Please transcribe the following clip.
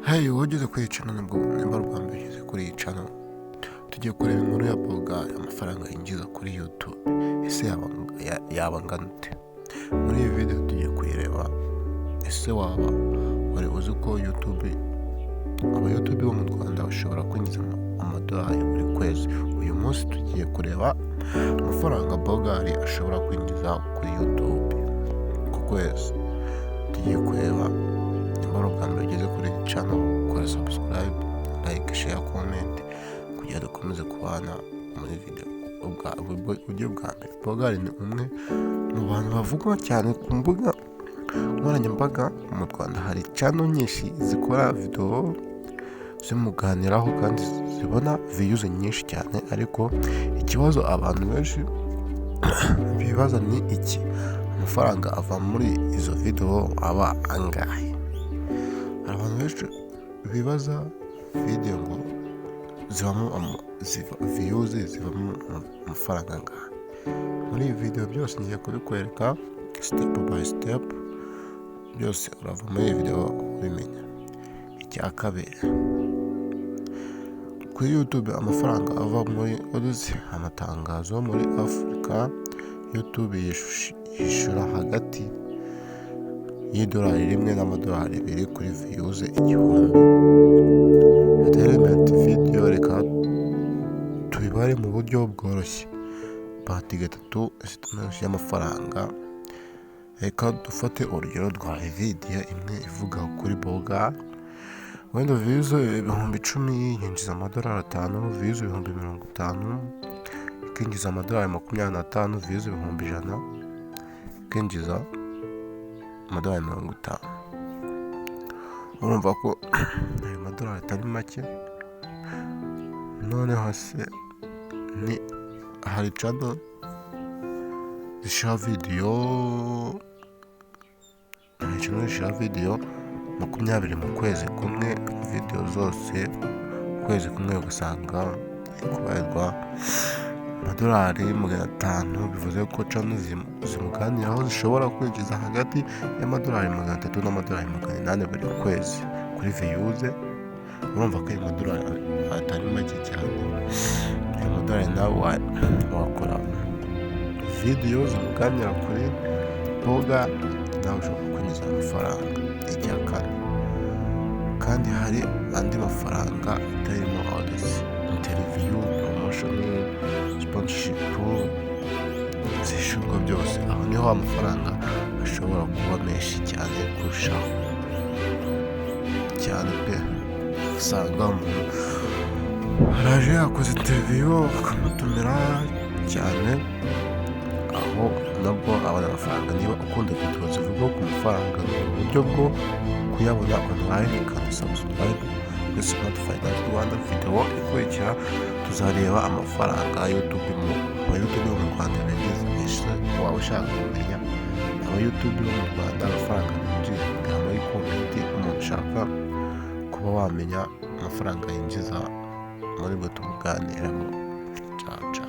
Hey, wowe ugeze kuri iyi channel, nibwo nimba ari ubwa mbere ugeze kuri iyi channel, tugiye kureba inkuru ya Bogari, amafaranga yinjiza kuri YouTube. Ese yaba angana ute? Muri iyi video tugiye kuyireba. Ese waba wari uzi ko YouTube, aba YouTube bo mu Rwanda bashobora kwinjiza amadolari buri kwezi? Uyu munsi tugiye kureba amafaranga Bogari ashobora kwinjiza kuri YouTube ku kwezi. Tugiye kureba. Nimba ari ubwa mbere ugeze kuri iyi channel, kora subscribe, like, share, comment kugira dukomeze kubana muri video. Uburyo bwa mbere, Bogari ni umwe mu bantu bavugwa cyane ku mbuga nkoranyambaga mu Rwanda. Hari channel nyinshi zikora video zimuganiraho kandi zibona views nyinshi cyane. Ariko ikibazo abantu benshi bibaza ni iki: amafaranga ava muri izo video aba angahe? Hari abantu benshi bibaza video ngo zibamo views zivamo amafaranga angahe. Muri iyi video byose ngiye kubikwereka step by step. Byose urava muri iyi video ubimenya. Icya kabiri, kuri YouTube amafaranga ava muri ads, amatangazo. Muri Afurika, YouTube yishyura hagati y'idolari 1 n'amadolari 2 kuri views 1000. Entertainment video, reka tubibare mu buryo bworoshye, part gatatu y'amafaranga. Reka dufate urugero rwa video imwe ivuga kuri Boga. Wenda views 10,000 yinjiza amadolari 5, views 50,000 ikinjiza amadolari 25, views 100,000 ikinjiza amadolari 50. Urumva ko ayo madolari atari make. Noneho se ni hari channel zishyira video, hari channel zishyira video 20 mu kwezi kumwe, video zose ukwezi kumwe, ugasanga iri kubarirwa amadolari 500. Bivuze ko channel zimuganiraho zishobora kwinjiza hagati y'amadolari 300 n'amadolari 800 buri kwezi kuri views. Urumva ko ayo madolari atari make cyane. Ayo madolari nawe wakora video zimuganira kuri Boga, nawe ushobora kwinjiza amafaranga. Icya kane, kandi hari andi mafaranga atarimo ads: interview, promotion, sponsorship zishyurwa byose. Aho niho amafaranga ashobora kuba menshi cyane kurushaho cyane pe. Usanga umuntu araje yakoze interview, bakamutumira cyane, aho nabwo abona amafaranga. Niba ukunda video zivuga ku mafaranga, ni uburyo bwo kuyabona online, kandi subscribe kuri Smart Finance Rwanda. Video ikurikira tuzareba amafaranga YouTube mu aba YouTube bo mu Rwanda binjiza. Ese waba ushaka kumenya aba YouTube bo mu Rwanda amafaranga binjiza? Mbwira muri comment umuntu ushaka kuba wamenya amafaranga yinjiza muri bwo, tumuganireho. Ciao ciao.